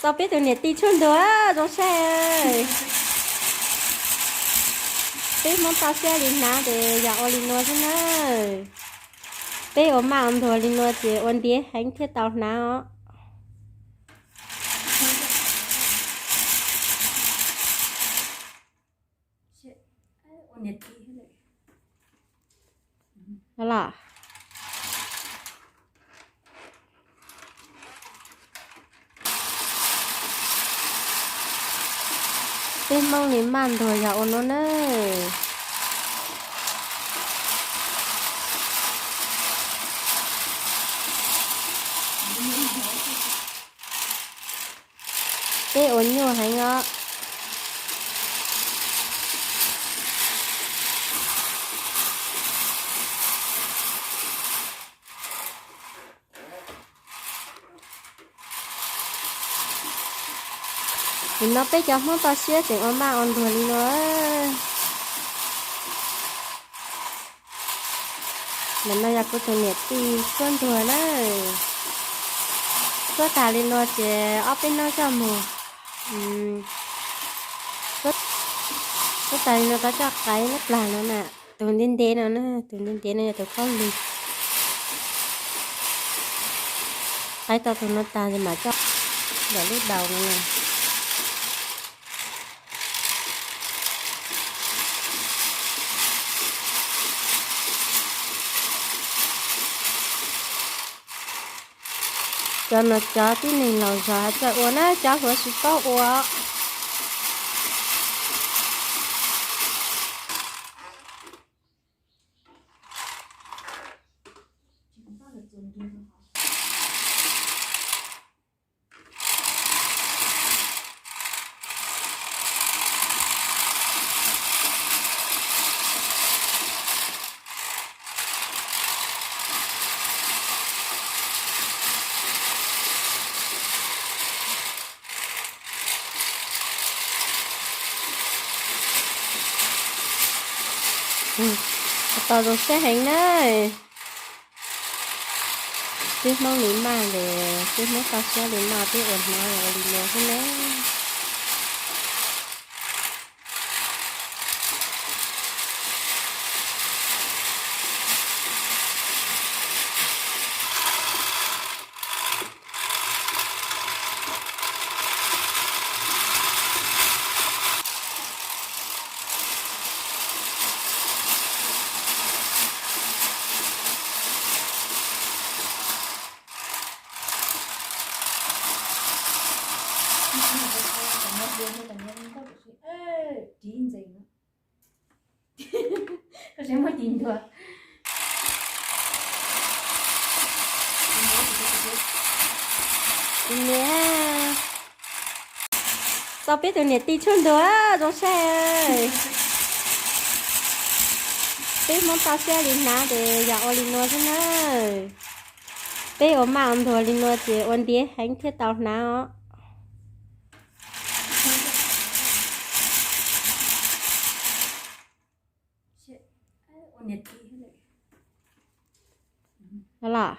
Tau peb tus niam tij tshuaj ntuag zoo saib. Peb Hmoob toj siab li hnav ces yog ua li no xwb na. Peb ua maj ua ntuag li no ces ua ntiav heev thiaj tau hnav os. Los, peb Hmoob li maj ntuag yog ua no na. Peb ua nyuaj heev os. Nim no peb cov Hmoob toj siab tseem ua maj ua ntuag li no. Ntawm no yog kuv tus niam tij tshuab ntuag na. Tshuab tag li no ces ob peb hnub coj mus. Tshuab tag li no tau coj qaib lub plag no na. Tus ntev ntev no na, tus ntev ntev no yog tus khaub lig. Qaib tau tus no tag ces mam coj ntawm lub daus no na. Cov no cov tib neeg laus zog hais tias ua na, cov hluas tsis paub ua. Tau zoo siab heev na. Peb Hmoob li maj ntawd, peb Hmoob toj siab li no, peb ua hnav ua li no xwb na. Niam, tau peb tus niam tij tshuaj ntuag zoo saib. Peb Hmoob toj siab li hnav ces yog ua li no xwb na. Peb ua maj ua ntuag li no ces ua ntiav heev thiaj tau hnav os. Los,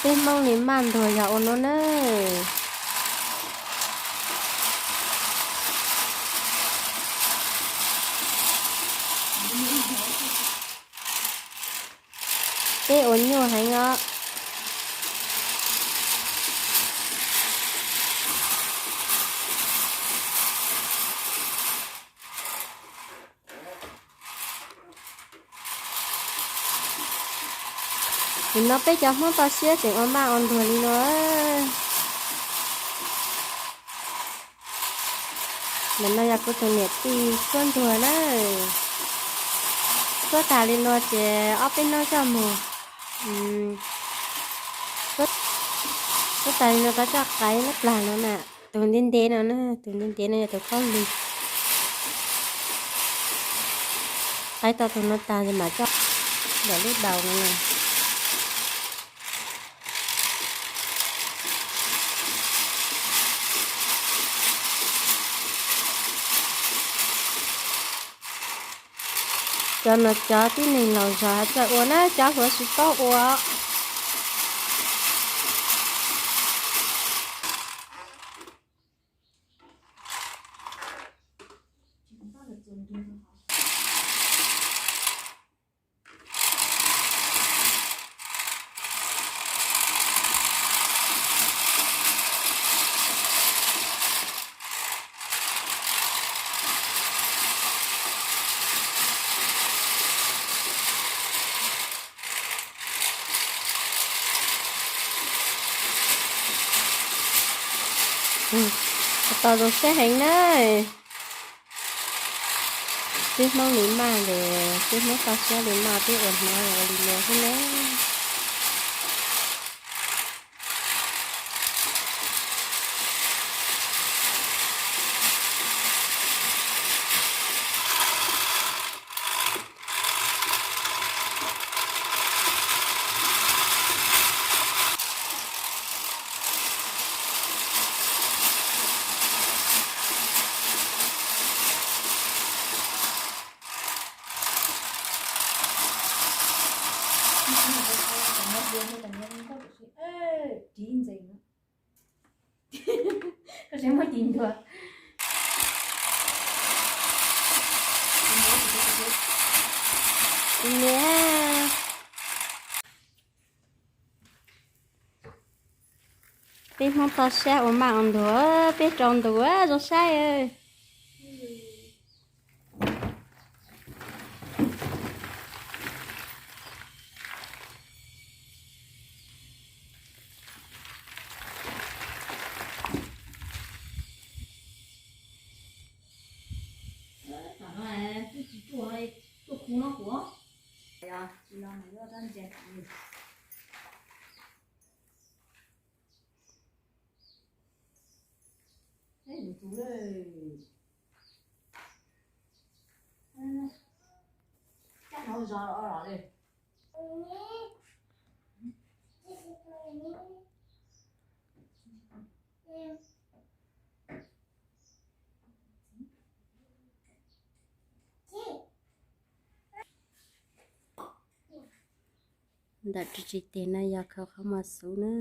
peb Hmoob li maj ntuag yog ua no na. Peb ua nyuaj heev os. Nim no peb cov Hmoob toj siab tseem ua maj ua ntuag li no. Ntawm no yog kuv tus niam tij tshuab ntuag na. Tshuab tag li no ces ob peb hnub coj mus. Tshuab tag li no tau coj qaib lub plag no na. Tus ntev ntev no na, tus ntev ntev no yog tus khaub lig. Qaib tau tus no tag ces mam coj ntawm lub daus no na. Cov no cov tib neeg laus zog hais tias ua na, cov hluas tsis paub ua. Tau zoo siab heev na. Peb Hmoob li maj los, peb Hmoob toj siab li maj, peb ua hmoov ua li no xwb na. Peb Hmoob toj siab ua maj ua ntuag, peb rau ntuj zoo saib. Ntawm tsis tsis tes no yog khau qhov muag xub na.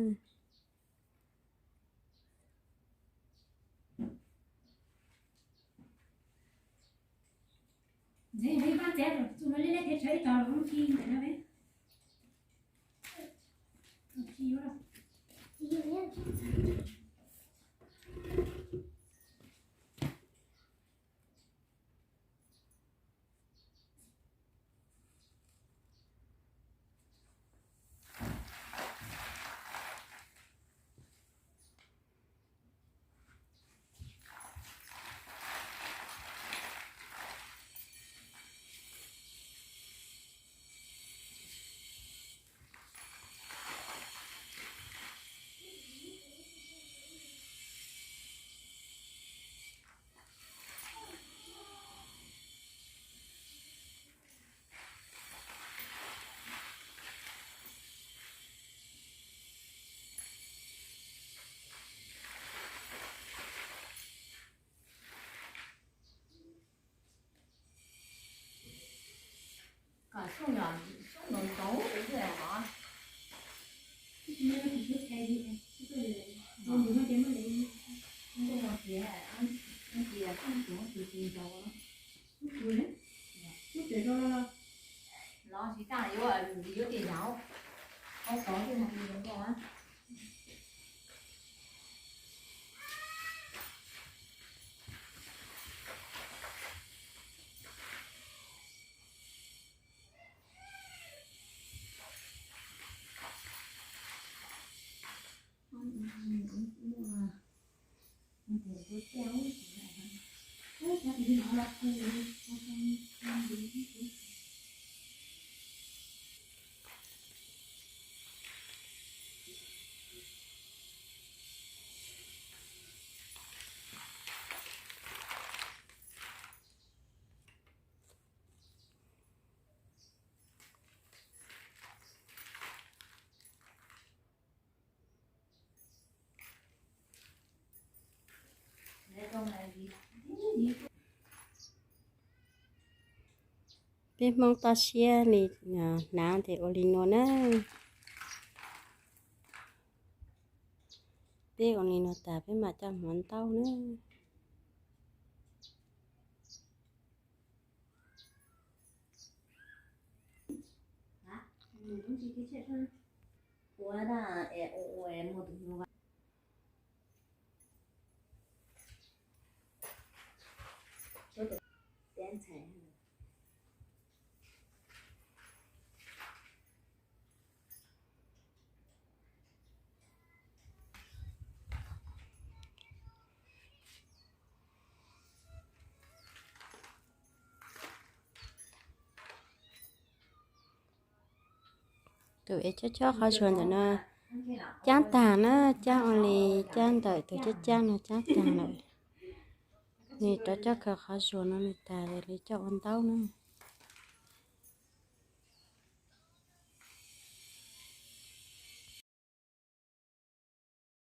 Peb Hmoob toj siab li, hnav ces ua li no na. Peb ua li no tas peb mam coj hmuav ntaub na. Tus es chob chob qhov zuag ntawm no cab tag na, cab ua li cab ntawm tus cab cab no cab tag lawm. Nws rov coj khaws qhov zuag no nws tas li coj ua ntaub na.